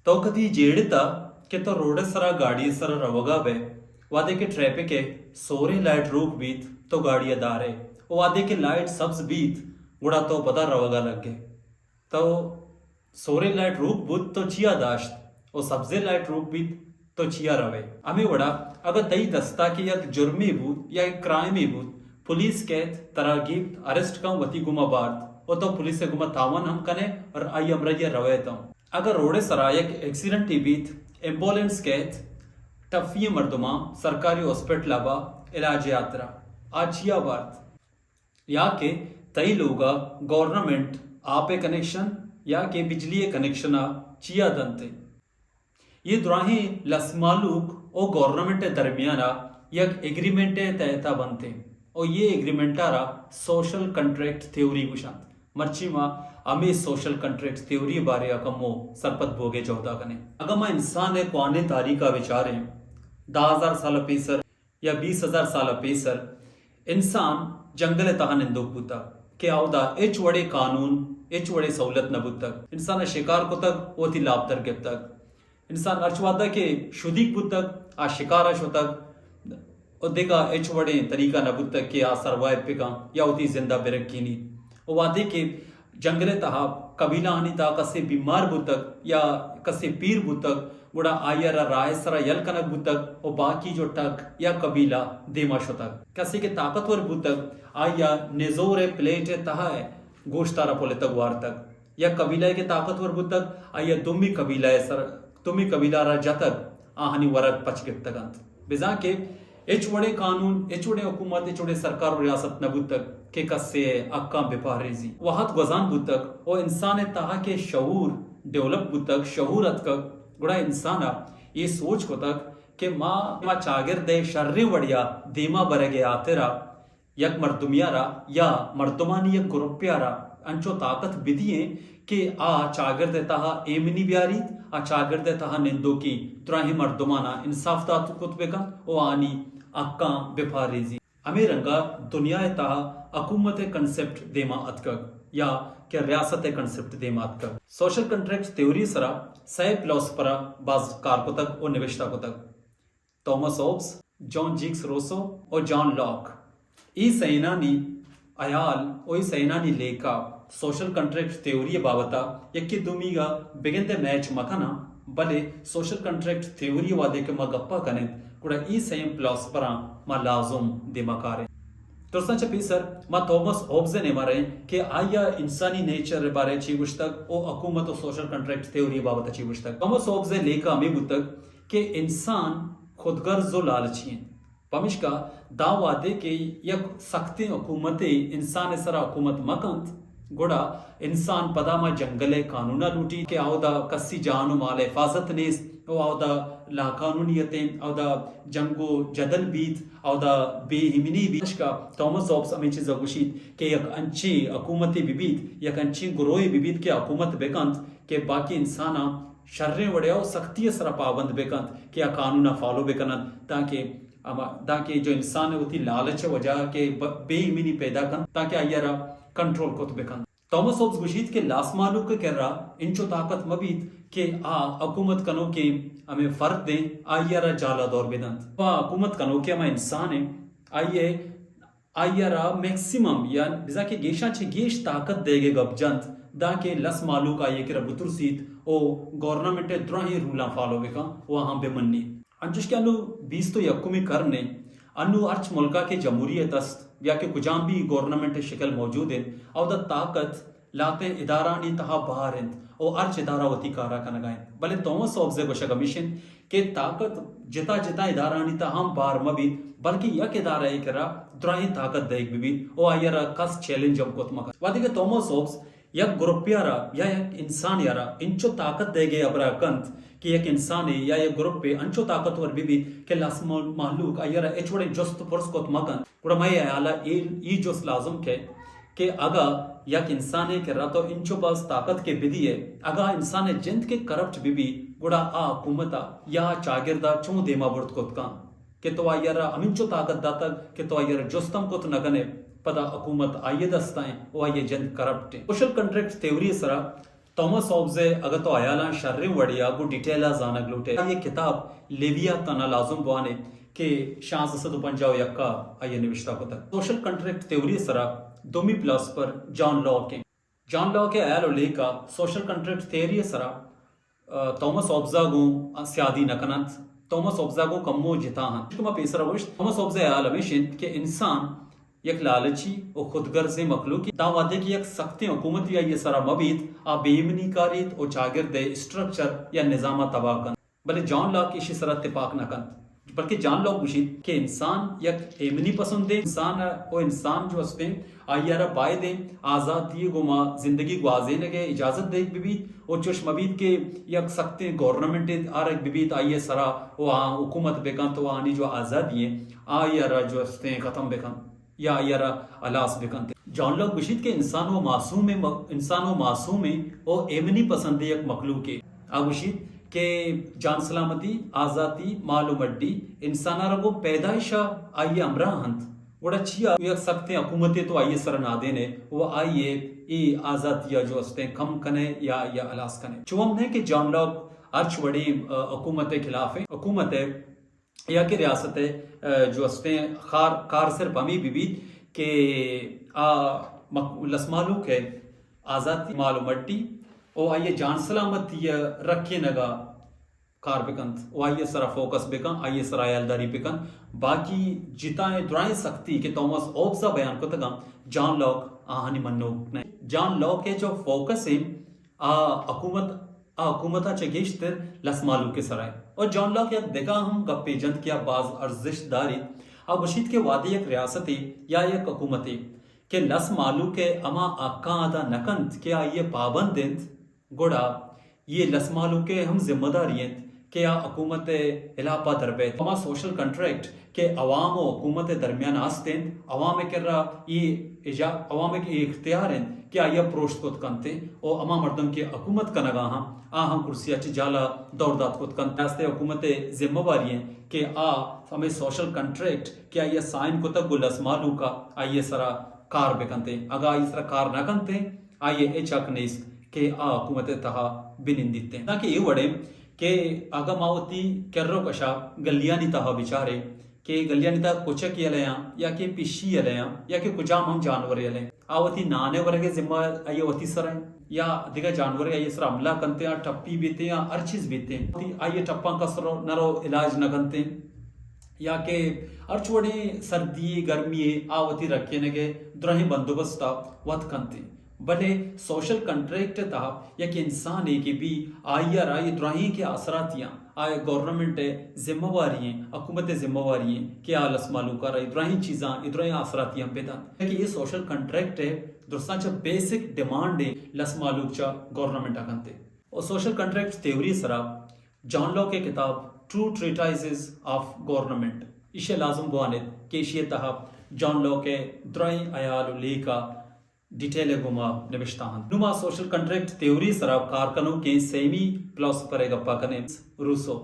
تو کدی جیڑتا کہ تو روڈ ءِ سرا گاڑی ءِ سرا روگا بئے، وہدے کہ ٹریفک ءِ سوریں لائٹ روک بیت تو گاڑی ءَ دارئے، و وہدے کہ لائٹ سبز بیت گڑا تو پدا روگا لگئے۔ تو سوریں لائٹ روک بوت تو چیا داشت، و سبزیں لائٹ روک بیت تو چیا روئے؟ ہمے وڑا اگاں تئی دستا کہ یک جرمے بوت یا یک کرائمے بوت، پولیس کیت، ترا گیپت، اریسٹ کن، وتی گوما بارت، و تو پولیس ءِ گوما تعاون ہم کنئے اور آئی ہمراہی ءَ روئے تاں۔ اگاں روڈ ءِ سرا یک ایکسیڈنٹے بیت، ایمبولینس کیت، ٹپی ئیں مردماں سرکاری ہاسپٹل ءَ با علاج ءِ ہاترا، آ چیا بارت؟ یا کہ تئی لوگا گورنمنٹ آپ ءِ کنکشن یا کہ بجلی ءِ کنکشن ءَ چیا دنت؟ اے دراہیں لس مہلوک و گورنمنٹ ءِ درمیان ءَ یک ایگریمنٹ ءِ تحت ءَ بنت انت و اے ایگریمنٹ ءَ را سوشل کنٹریکٹ تھیوری گوشنت۔ مرچی ما ہمے سوشل کنٹریکٹ تھیوری ءِ بارے ءَ کمو سرپد بوگ ءِ جہد ءَ کنیں۔ اگاں ما انسان ءِ کوہنیں تاریخ ءَ بچاریں، دہ ہزار سال ءَ پیسر یا بیست ہزار سال ءَ پیسر انسان جنگل ءِ تہا نندوک بوتگ کہ آودا ہچ وڑیں قانون، ہچ وڑیں سہولت نہ بوتگ۔ انسان ءَ شکار کتگ، وتی لاپ در گپتگ۔ انسان ہرچ وہدا کہ شدیگ بوتگ، آ شکار ءَ شتگ و دگہ ہچ وڑیں طریقہ نہ بوتگ کہ آ سروائیو بکن یا وتی زند ءَ برکینیت۔ و وہدے کہ جنگل ءِ تہا قبیلہانی تہا کسے بیمار بوتگ یا کسے پیر بوتگ، گڑا آئی ءَ را راہ ءِ سرا یل کنگ بوتگ و باقی جو ٹک یا قبیلہ دیما شتگ۔ کسے کہ طاقتور بوتگ، آئی ءَ نزور ءِ پلیٹ ءِ تہا ءِ گوشت ءَ را پلتگ وارتگ۔ یک قبیلہ ءَ کہ طاقتور بوتگ، آئی ءَ دومی قبیلہ ءِ سر، دومی قبیلہ ءَ را جتگ، آہانی ورگ پچ گپتگ انت۔ بزاں کہ ہچ وڑیں قانون، ہچ وڑیں حکومت، ہچ وڑیں سرکار و ریاست نہ بوتگ کہ کسے ءِ حقاں بپہریزی۔ وہد گوزان بوتگ و انسان ءِ تہا کہ شعور ڈیولپ بوتگ، شعور اتکگ، گڑا انسان ءَ اے سوچ کتگ کہ ما، ما چاگرد ءِ شریں وڑے ءَ دیما برگ ءِ ہاترا یک مردمے ءَ را یا مردمانی یک گروپے ءَ را انچو طاقت بدییں کہ آ چاگرد ءِ تہا ایمنی بیاریت، آ چاگرد ءِ تہا نندوکیں دراہیں مردماناں انصاف دات کت بکنت و آنی حقاں بپہریزیت۔ ہمے رنگا دنیا ءِ تہا حکومت ءِ کنسپٹ دیما اتکگ یا کہ ریاست ءِ کنسپٹ دیما اتکگ۔ سوشل کنٹریکٹ تھیوری ءِ سرا سئے فلاسفراں باز کار کتگ و نبشتہ کتگ۔ تومس ہوبز، جان جیکس روسو و جان لاک۔ اے سئینانی ہیال و اے سئینانی لیکہ سوشل کنٹریکٹ تھیوری ءِ بابت ءَ یکے دومیگ ءَ بگندئے میچ مہ کناں، بلے سوشل کنٹریکٹ تھیوری ءِ وہدے کہ ما گپ ءَ کنیں، گڑا اے سئیں فلاسفراں ما لازم دیما کاریں۔ درستاں چہ پیسر ما تومس ہوبز ءِ نیما رئیں کہ آئی ءَ انسانی نیچر ءِ بارے ءَ چی گوشتگ و حکومت و سوشل کنٹریکٹ تھیوری ءِ بابت ءَ چی گوشتگ۔ تومس ہوبز ءِ لیکہ ہمے بوتگ کہ انسان خودغرض و لالچی انت۔ پمشکا داں وہدے کہ یک سختیں حکومتے انسان ءِ سرا حکومت مہ کنت، گڑا انسان پدا ہما جنگل ءِ قانون ءَ لوٹیت کہ اودا کسی جان و مال ءِ حفاظت نیست و اودا لاقانونیت انت، اودا جنگ و جدل بیت، اودا بے ایمنی بیت۔ پمشکا تومس ہوبز ہمے چیز ءَ گوشیت کہ یک انچیں حکومتے بہ بیت، یک انچیں گروہے بہ بیت کہ حکومت بہ کنت کہ باقی انساناں شریں وڑے ءَ و سختی ءِ سرا پابند بہ کنت کہ آ قانون ءَ فالو بہ کن انت، تاکہ ہما، تاکہ جو انسان ءِ وتی لالچ ءِ وجہ ءَ کہ ب-، بے ایمنی پیدا کنت، تاکہ آئی ءَ را کنٹرول کت بہ کنت۔ تومس ہوبز گوشیت کہ لس مہلوک ءِ کرا انچو طاقت مہ بیت کہ آ حکومت کنوکیں ہمے فرد ایں، آئی ءَ را جالا دور بہ دنت۔ و حکومت کنوکیں ہما انسان ایں، آئی ءَ آئی ءَ را میکسیمم یا بزاں کہ گیشاں چہ گیش طاقت دئیگ ءِ گپ جنت، دانکہ لس مہلوک آئی ءِ کرا بترسیت و گورنمنٹ ءِ دراہیں رولاں فالو بکن و آہاں بہ منیت۔ انچوش کہ انوں بیست و یکمی کرن انت، انوں ہرچ ملکا کہ جمہوریت است یا کہ کجام بھی گورنمنٹ ءِ شکل موجود انت، اودا طاقت لہتیں ادارہانی تہا بار انت و ہرچ ادارہ وتی کارا کنگا انت۔ بلے تومس ہوبز ءِ گوشگ ہمیش انت کہ طاقت جتا جتا ادارہانی تہا ہم بار مہ بیت، بلکہ یک ادارہ ءِ کرا دراہیں طاقت دئیگ بہ بیت و آئی ءَ را کس چیلنج ہم کت مہ کنت۔ وہدے کہ تومس ہوبز یک گروپے ءَ را یا یک انسانے ءَ را انچو طاقت دئیگ ءِ ہبرا کنت کہ یک انسانے یا یک گروپے انچو طاقتور بہ بیت کہ لس مہلوک آئی ءَ را ہچ وڑیں جست و پرس کت مہ کنت، گڑا مئے ہیال ءَ اے، اے جست لازم کئیت کہ اگاں یک انسانے ءِ کرا تو انچو باز طاقت کہ بدیئے، اگاں آ انسان ءِ جند کہ کرپٹ بہ بیت، گڑا آ حکومت ءَ یا آ چاگرد ءَ چوں دیما برت کت کنت کہ تو آئی ءَ را ہمینچو طاقت داتگ کہ تو آئی ءَ را جست ہم کت نہ کنئے، پدا حکومت آئی ءِ دست ءَ انت و آئی ءِ جند کرپٹ انت۔ سوشل کنٹریکٹ تھیوری ءِ سرا تومس ہوبز ءِ اگاں تو ہیالاں شریں وڑے ءَ گوں ڈیٹیل ءَ زانگ لوٹ ئے، آئی ءِ کتاب لیویاتان ءَ لازم بوان ئے کہ شانزدہ سد ءُ پنجاہ ءُ یک ءَ آئی ءَ نبشتہ کتگ۔ سوشل کنٹریکٹ تھیوری ءِ سرا دومی پلاسفر جان لاک اِنت۔ جان لاک ءِ ہیال ءُ لیکہ سوشل کنٹریکٹ تھیوری ءِ سرا، ءَ، تومس ہوبز ءَ گوں سیادی نہ کن اَنت۔ تومس ہوبز ءَ گوں کمو جتا اَنت۔ کہ ما پیسرا گوشت، تومس ہوبز ءِ ہیال ہمیش اِنت کہ انسان یک لالچی ءُ خودگرزیں مخلوقے، داں وہدے کہ یک سختیں حکومتے آئی ءِ سرا مہ بیت، آ بے ایمنی کاریت ءُ چاگرد ءِ اسٹرکچر یا نظام ءَ تباہ کنت۔ بلے جان لاک ایشی سرا تپاک نہ کنت، بلکہ جان لاک گوشیت کہ انسان یک ایمنی پسندیں انسان ءُ انسان جو استیں، آئی ءَ را بائدیں آزادی ءِ گوما زندگی گوازینگ ءِ اجازت دئیگ بہ بیت ءُ چوش مہ بیت کہ یک سختیں گورنمنٹے آرگ بہ بیت آئی ءِ سرا ءُ آ حکومت بہ کنت ءُ آنی جو آزادی ایں آئی ءَ را جو استیں ختم بہ کنت یا آئی ءَ را ہلاس بہ کنت۔ جان لاک گوشیت کہ انسان ءُ معصوم ایں، انسان ءُ معصوم ایں ءُ ایمنی پسندیں یک مخلوقے۔ آ گوشیت کہ جان سلامتی، آزاتی، مال ءُ مڈی انسان ءَ را گوں پیدائش ءَ آئی ءِ ہمراہ اَنت، گڑا چیا یک سختیں حکومتے تو آئی ءِ سرا نادین ئے ءُ آئی ءِ اے آزاتی ءَ جو استیں کم کن ئے یا آئی ءَ ہلاس کن ئے؟ چو ہم نہ کہ جان لاک ہرچ وڑیں، ءَ، حکومت ءِ خلاف ایں۔ حکومت ءِ یا کہ ریاست ءِ، ءَ، جو استیں خار-، کار صرف ہمے بہ بیت کہ آ مک-، لس مہلوک ءِ آزاتی، مال ءُ مڈی ءُ آئی ءِ جان سلامتی ءِ رکینگ ءَ کار بہ کنت ءُ آئی ءِ سرا فوکس بہ کنت، آئی ءِ سرا ہیالداری بہ کنت۔ باقی جتائیں درائیں سختی کہ تومس ہوبز ءَ بیان کتگ اَنت، جان لاک آہانی منوک نہ اِنت۔ جان لاک ءِ جو فوکس ایں، آ حکومت، آ حکومت ءَ چہ گیشتر لس مہلوک ءِ سرا ایں۔ اور جان لاک یک دگہ ہم گپے جنت کہ آ باز ارزشت داریت۔ آ گوشیت کہ وہدے یک ریاستے یا یک حکومتے کہ لس مہلوک ءِ ہما حقاں ادا نہ کنت کہ آئی ءِ پابند اِنت، گڑا اے لس مہلوک ءِ ہم ذمہ داری اِنت کہ آ حکومت ءِ ہلاپ ءَ در بئیت۔ ہما سوشل کنٹریکٹ کہ عوام ءُ حکومت ءِ درمیان ءَ است اِنت، عوام ءِ کرا اے اجا-، عوام ءِ اے اختیار اِنت کہ آئی ءَ پروشت کت کنت ءُ ہما مردم کہ حکومت کنگ ءَ اَنت، آہاں کرسی ءَ چہ جہل ءَ دور دات کت کنت۔ ریاست ءِ حکومت ءِ ذمہ واری اِنت کہ آ ہمے سوشل کنٹریکٹ کہ آئی ءَ سائن کتگ گوں لس مہلوک ءَ، آئی ءِ سرا کار بہ کنت۔ اگاں آئی ءِ سرا کار نہ کنت، آئی ءَ ہچ حق نیست کہ آ حکومت ءِ تہا بہ نندیت۔ تاکہ اے وڑیں کہ اگاں ما وتی کر ءُ کش ءَ گلیانی تہا بچاریں کہ گلیانی تہا کچک یلہ اَنت یا کہ پشی یلہ اَنت یا کہ کجام ہم جانور یلہ اَنت، آ وتی نان ءِ ورگ ءِ ذمہ آئی ءِ وتی سرا اِنت یا دگہ جانورے آئی ءِ سرا حملہ کنت یا ٹپی بیت یا ہر چیز بیت، وتی آئی ءِ ٹپاں کس رو-، نہ رو علاج نہ کنت یا کہ ہرچ وڑیں سردی، گرمی ءَ آ وتی رکینگ ءِ دراہیں بندوبست ءَ وت کنت۔ بلے سوشل کنٹریکٹ ءِ تہا یک انسانے کہ بی، آئی ءَ را اے دراہیں کہ آسراتیاں، آ گورنمنٹ ءِ ذمہ واری ایں، حکومت ءِ ذمہ واری ایں کہ آ لس مہلوک ءَ را اے دراہیں چیزاں، اے دراہیں آسراتیاں بہ دنت۔ کہ اے سوشل کنٹریکٹ ءِ درستاں چہ بیسک ڈیمانڈ ایں لس مہلوک چہ گورنمنٹ ءَ کنت۔ اور سوشل کنٹریکٹ تھیوری ءِ سرا جان لاک ءِ کتاب ٹو ٹریٹائزز آف گورنمنٹ، ایشی ءَ لازم بوان ایت کہ ایشی ءِ تہا جان لاک ءِ دراہیں ہیال ءُ لیکہ ڈیٹیل ءِ گوما نبشتہ اَنت۔ نوں ما سوشل کنٹریکٹ تھیوری ءِ سرا کار کنوکیں سیمی پلاسفر ءِ گپ ءَ کنیں، روسو۔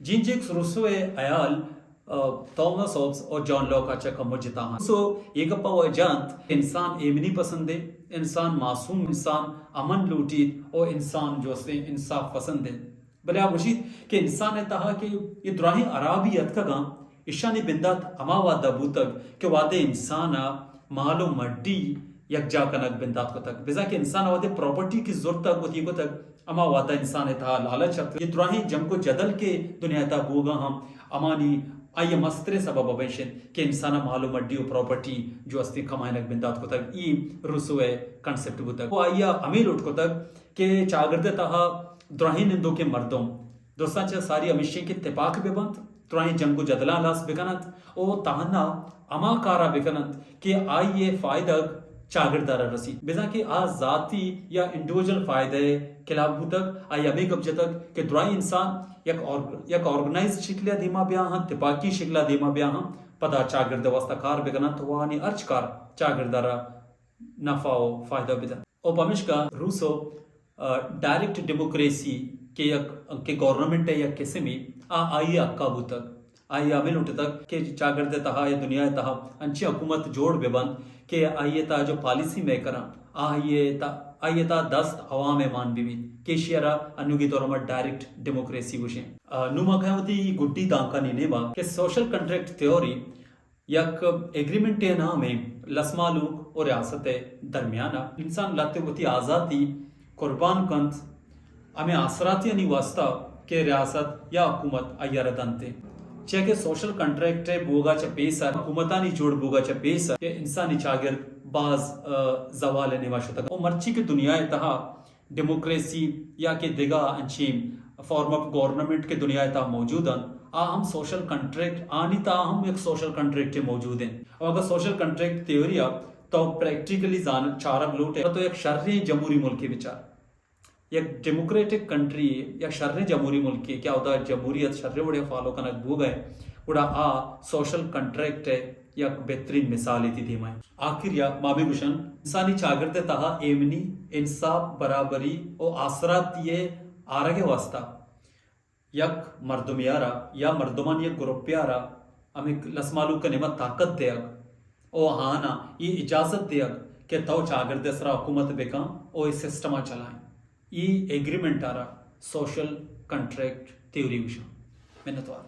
جین جیکس روسو ءِ ہیال، ءَ، تومس ہوبز ءُ جان لاک ءَ چہ کمو جتا اَنت۔ روسو اے گپ ءَ واجہ اَنت کہ انسان ایمنی پسند اِنت، انسان معصوم، انسان امن لوٹیت ءُ انسان جو استیں انصاف پسند اِنت۔ بلے آ گوشیت کہ انسان ءِ تہا کہ اے دراہیں ہرابی اتکگ اَنت، ایشانی بندات ہما وہد ءَ بوتگ کہ وہدے انسان ءَ مال ءُ مڈی یکجاہ کنگ بندات کتگ۔ بزاں کہ انسان ءَ وہدے پراپرٹی کہ زرتگ، وتی کتگ، ہما وہد ءَ انسان ءِ تہا لالچ اتک۔ اے دراہیں جنگ ءُ جدل کہ دنیا ءِ تہا بوگ ءَ اَنت، ہمانی آئی ءِ مستریں سبب ہمیش اِنت کہ انسان ءَ مال ءُ مڈی ءُ پراپرٹی جو استیں کمائینگ بندات کتگ۔ اے روسو ءِ کانسپٹ بوتگ۔ ءُ آئی ءَ ہمے لوٹ کتگ کہ چاگرد ءِ تہا دراہیں نندوکیں مردم درستاں چہ ساری ہمیش اِنت کہ تپاک بہ بنت، دراہیں جنگ ءُ جدلاں ہلاس بہ کن اَنت ءُ تہنا ہما کار ءَ بہ کن اَنت کہ آئی ءِ فائدگ چاگرد ءَ را رسیت، بزاں کہ آ ذاتی یا انڈیویجول فائدہ ءِ خلاف بوتگ۔ آئی ءَ ہمے گپ جتگ کہ دراہیں انسان یک آرگ-، یک آرگنائزڈ شکل ءَ دیما بیا اَنت، تپاکی شکل ءَ دیما بیا اَنت، پدا چاگرد ءِ واستہ کار بہ کن اَنت ءُ آہانی ہرچ کار چاگرد ءَ را نفع ءُ فائدہ بہ دنت۔ ءُ پمیشکا روسو، ءَ، ڈائریکٹ ڈیموکریسی کہ یک، کہ گورنمنٹ ءِ یک قسمے آ آئی ءِ حق ءَ بوتگ۔ آئی ءَ ہمے لوٹتگ کہ چاگرد ءِ تہا یا دنیا ءِ تہا انچیں حکومت جوڑ بہ بنت کہ آئی ءِ تہا جو پالیسی میکر اَنت، آئی ءِ تہا آئی ءِ تہا دست عوام ءِ مان بہ بیت کہ ایشی ءَ را انوگی دور ءَ ما ڈائریکٹ ڈیموکریسی گوشیں۔ آ، نوں ما کایاں وتی گڈی دانکانی نیمگ ءَ کہ سوشل کنٹریکٹ تھیوری یک ایگریمنٹے ءِ نام ءَ لس مھلوک ءُ ریاست ءِ درمیان ءَ انسان لھتے وتی آزاتی قربان کنت ہمے آسراتیانی واسطہ کہ ریاست یا حکومت آئی ءَ را دنت۔ چیا کہ سوشل کنٹریکٹ ءِ بوگ ءَ چہ پیسر، حکومتانی جوڑ بوگ ءَ چہ پیسر کہ انسانی چاگرد باز، آ، زوال ءِ نیمگ ءَ شتگ۔ ءُ مرچی کہ دنیا ءِ تہا ڈیموکریسی یا کہ دگہ انچیں فارم آف گورنمنٹ کہ دنیا ءِ تہا موجود انت، آ ہم سوشل کنٹریکٹ، آنی تہا ہم یک سوشل کنٹریکٹے موجود انت۔ ءُ اگاں سوشل کنٹریکٹ تھیوری ءَ تو پریکٹیکلی زان، چارگ لوٹ ئے، تو یک شریں جمہوری ملکے بچار، یک ڈیموکریٹک کنٹری یا شریں جمہوری ملکے کہ اودا جمہوریت شریں وڑے فالو کنگ بوگ ءَ، گڑا آ سوشل کنٹریکٹ ءِ یک بہترین مثالے تئی دیما انت۔ آخر ءَ ما بہ گوشن، انسانی چاگرد ءِ تہا ایمنی، انصاف، برابری ءُ آسراتی ءِ آرگ ءِ واسطہ یک مردمے ءَ را یا مردمانی یک گروپے ءَ را ہمے لس مھلوک ءِ نیمگ ءَ طاقت دیگ ءُ آہاں اے اجازت دیگ کہ تو چاگرد ءِ سرا حکومت بکن ءُ اے سسٹم ءَ چلائیں۔ اے ایگریمنٹ ءَ را سوشل کنٹریکٹ تھیوری گوشاں۔ منتوار۔